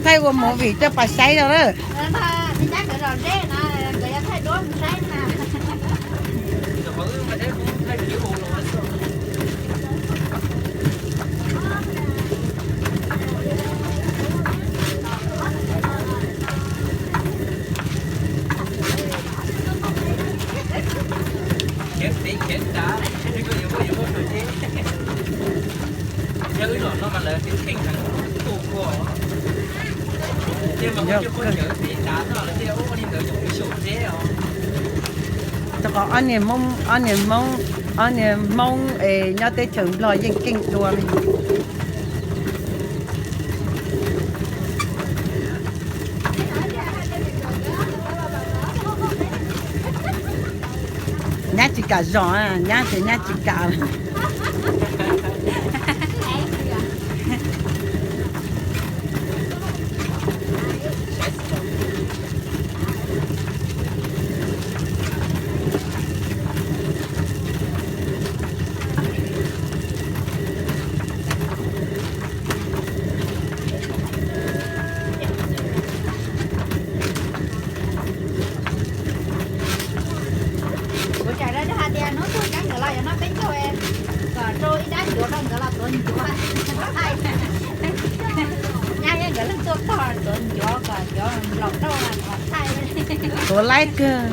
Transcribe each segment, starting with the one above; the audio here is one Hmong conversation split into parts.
Thaij ua movie coj pas saib no lawm. Rau qhov ob niag Hmoob, ob niag Hmoob, ob niag Hmoob es nyob teb chaws Nplog yeej keej dua li. Nyab tsis kam zom, nyab ces nyab tsis kam. Kuv tsam rau hais tias hnub twg cov nkawd los yuav noj peb caug, kom rau ib dab ncuav rau nkawd los tuav ncuav. Nyab thiab nkawd leej tuaj tog tuav ncuav kom cov nplaum rau los thaij. Tuav laib kawg.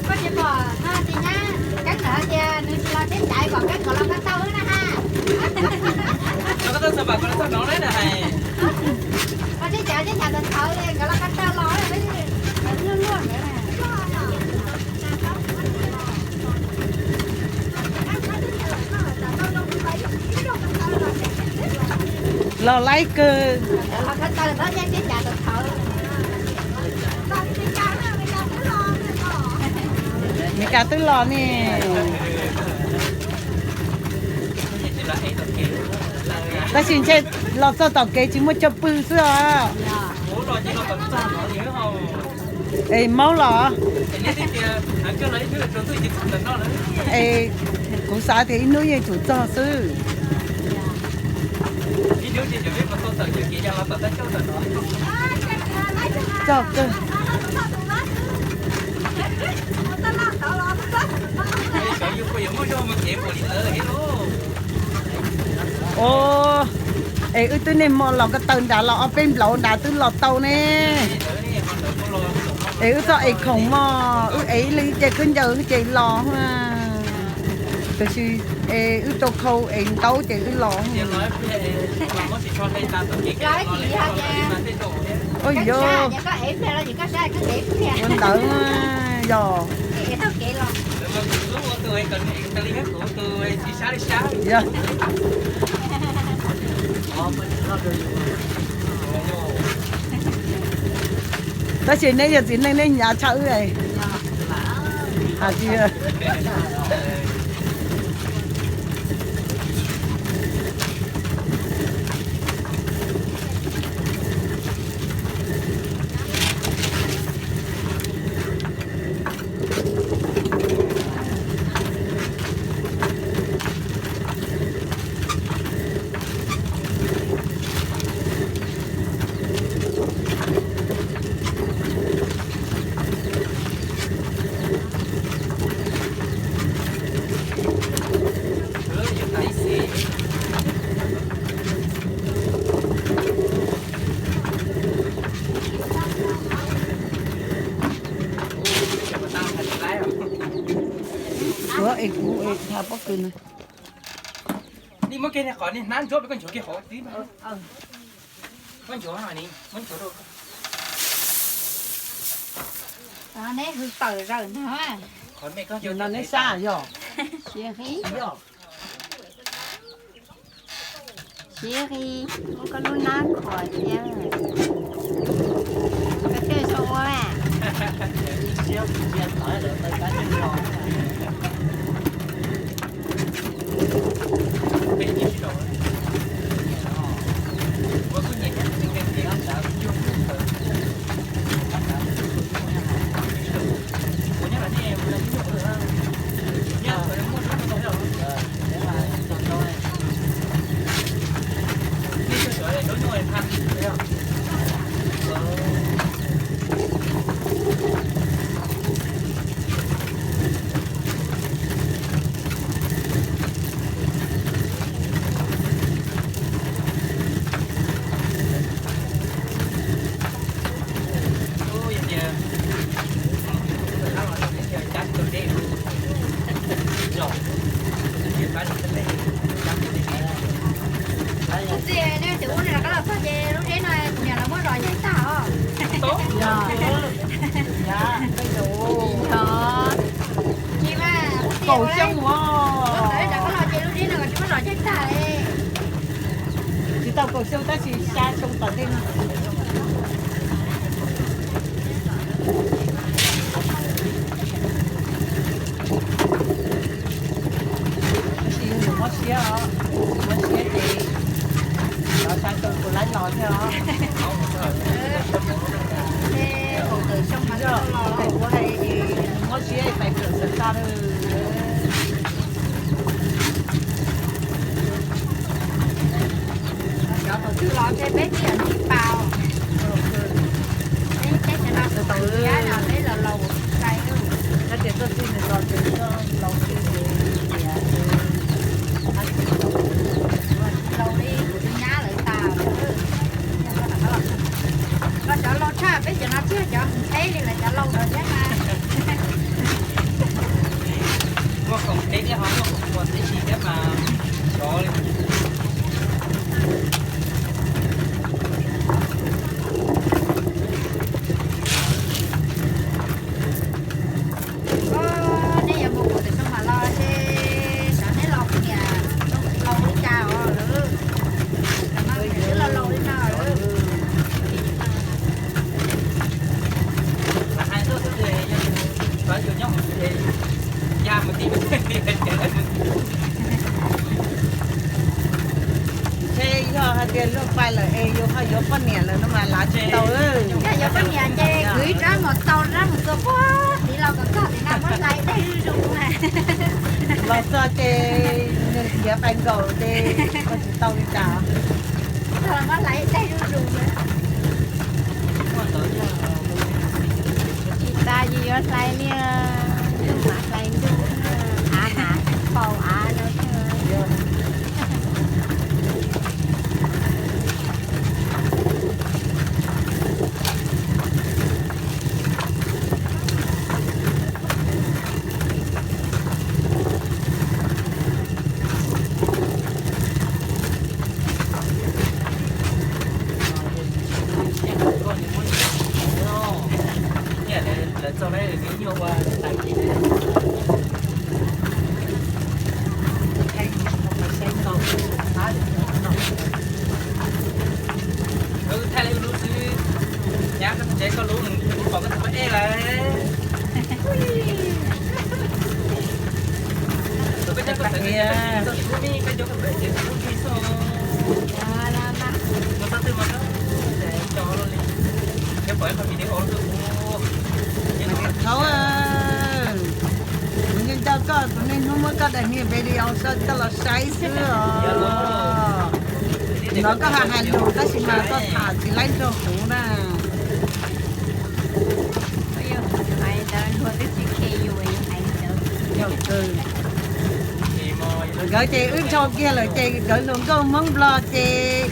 Koj tsis pom no, tis nyab Keeb ntawd tias nws tsis los teb chaws kom Keeb nkawd los ko taw na ha. Koj teb chaws teb chaws tawv tawv li nkawd los ko taw los, luaj luaj nkawd na. Los laib kawg. Meskas twb los ne. Tab sis ntshe los txog tom kev tsis muaj chaw pw xwb os. Es Hmoob los? Es kuv xav tias ib hnub yeej tsum txog xwb. Txog kawg. Os, es wb twb niaj hmo los ko taw nrad los ob peb nplaud nrad twb los tau ne. Es wb txoj es khoom mog, wb es ib leeg ib ce khaub ncaws ces los. Tiam sis es wb rau khau es ntaub ces wb los. Ua ntawd yog. Tab sis neb yog txiv neej neb hnyav tshaj wb. Kuv es kuv es thav pob kws na. Nej muab kiag qhov nej hnab ntsuab peb koj nchuav kiag qhov tib. Neb hws tawm zawm ntag. Yog no neb sab yog. Siav qis, siav qis, muab koj lub nab khuam cia. Koj thiaj zoo ua mas. Kuv txiv, nej tus ub nws rov qab los txog ces lub zeb no kuv niam lawv muab zom ncaig tag os. Yog, tsis mas kuv txiv, kaum xyoo, rov qab los ces lub zeb no tsis muab zom ncaig tag li. Tsis tau kaum xyoo tab sis xya xyoo tom ntej no. Tab sis yog nws mob siab os, mob siab ces lawv xya xyoo kuv laib los thiab os. Yog, kuv hais nws mob siab pais kawm xav tso lawm. Cov thaum twg los ntshe peb twb yog tsis paub. Peb, peb cov no thaum twg los peb laus laus sai. Koj tias koj txij nws los ces koj laus li ces tias laus li kuv tus nyab lawv tas. Los cov laus tshaj peb cov no thiab cov nqheb li lawv cov laus lawm thiab mas. Muaj khoom teb thiab ho muaj khoom ua teb si thiab mas xyov li. Nej yuav mus kuv tus xyoo mam los ces xyov neb los kuv niam laus li cas os lawm. Tam no twb laus laus li no lawm. Ntshe yog hais tias luag pais lawm es yus ho yuav poj niam lawm no mas lav tsis tau. Yog yuav poj niam ces kwv ib rab mus tau rab mus tua puag tid los kom txog tim no muab hlais dej zuj zus. Los txog ces nws khiav pais nkaus ces ua tsis tau li cas. Txog los muab hlais dej zuj zus. Tsis tas yus yuav hlais li, ntuj mas hlais ntuj, av mas faus av no. Thaij li lub xwb, nyab koj tsev koj lub, pom koj tsis muaj ej lawm. Thaub, kuv nco nco koj, kuv niaj hnub muab koj daim me video so coj los saib xwb os. Hnov koj hais hais lus tab sis mas koj tham tsis laib nrog kuv na. Nkawd ces wb nrhau kiag lawm ces nkawd hluas nkauj Hmoob Nplog ces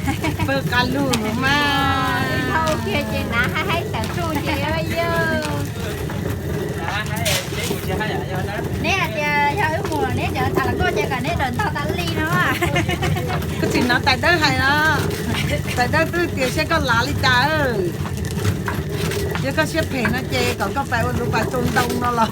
pw qas lug mas. Neb hais tias yog wb mus neb cov tham hluas nkauj ces kom neb daws ntog tas li no. Tsis hnov tais dawb hais no, tais dawb twb tias saib koj lav li cas. Yog koj siab phem no ces kom koj pais ua luv pas tsau ntoo no los.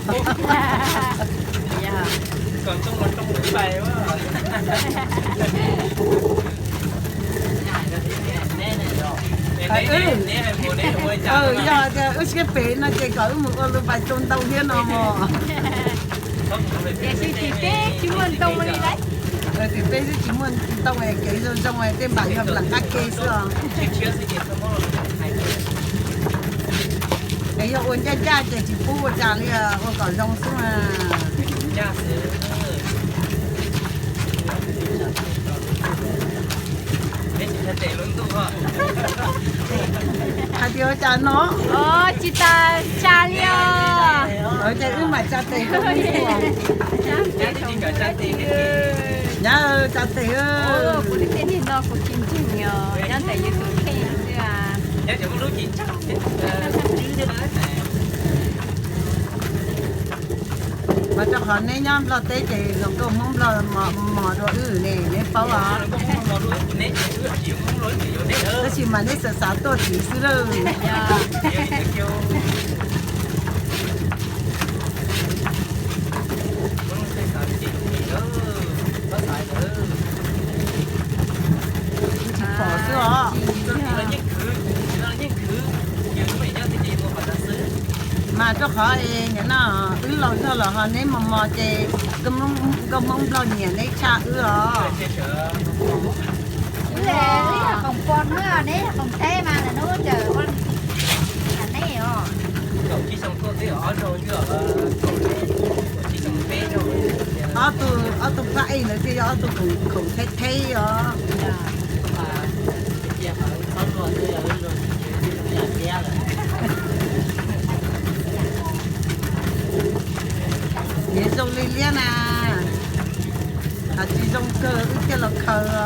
Yog tias wb siab phem no ces kom wb mus ua luv pas tsau ntoo thiab no mog. Tiam sis tim peb tsis muaj ntoo li lauj. Tim peb twb tsis muaj ntoo, kev zoo zoo tej npam yog nplam qab ke xwb os. Es yog ua ncaj ncaj ces tsis pub ua cas li, ua kom zoo xwb na. Hais tias ua cas no? Tsis tas tsa li os. Ces wb mam tsa tes. Nyab, tsa tes. Kuv li tej niag no kuv tsis ntseeg os, nyob ntawm YouTube kheej xwb. Mas rau qhov neb nyob Nplog teb ces zoo nkauj Hmoob Nplog mos dua wb ne, neb paub os. Tab sis mas neb xav xav tuaj tid xwb lawm. Tsis pom xwb os. Mas rau qhov es nim no wb laus zog lawm ho neb mos mos ces nkauj Hmoob Nplog nyiam neb tshaj wb os. Wb yog qoom pos hnub, neb yog qoom teb mas lwm hnub tawm ua neb os. Ob tug, ob tug pab ej ntawd thiaj yog ob tug khoom theb theb os. Nyiam zoo li liab na. Hais tsis zoo kawg wb thiaj los khaws os.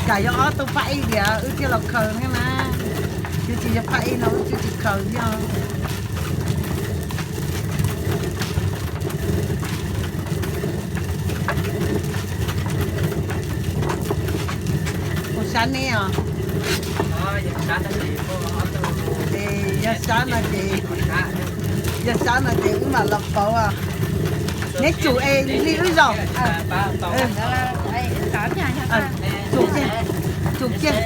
Kam yog ob tug pab ej diam wb thiaj los khaws thiab na. Yog tsis yog pab ej no wb twb tsis khaws thiab. Ua sab neb os. Yog sab no ces, yog sab no ces wb mam los pauv. Neb tsum es li wb zaum. Tsum kiag, tsum kiag.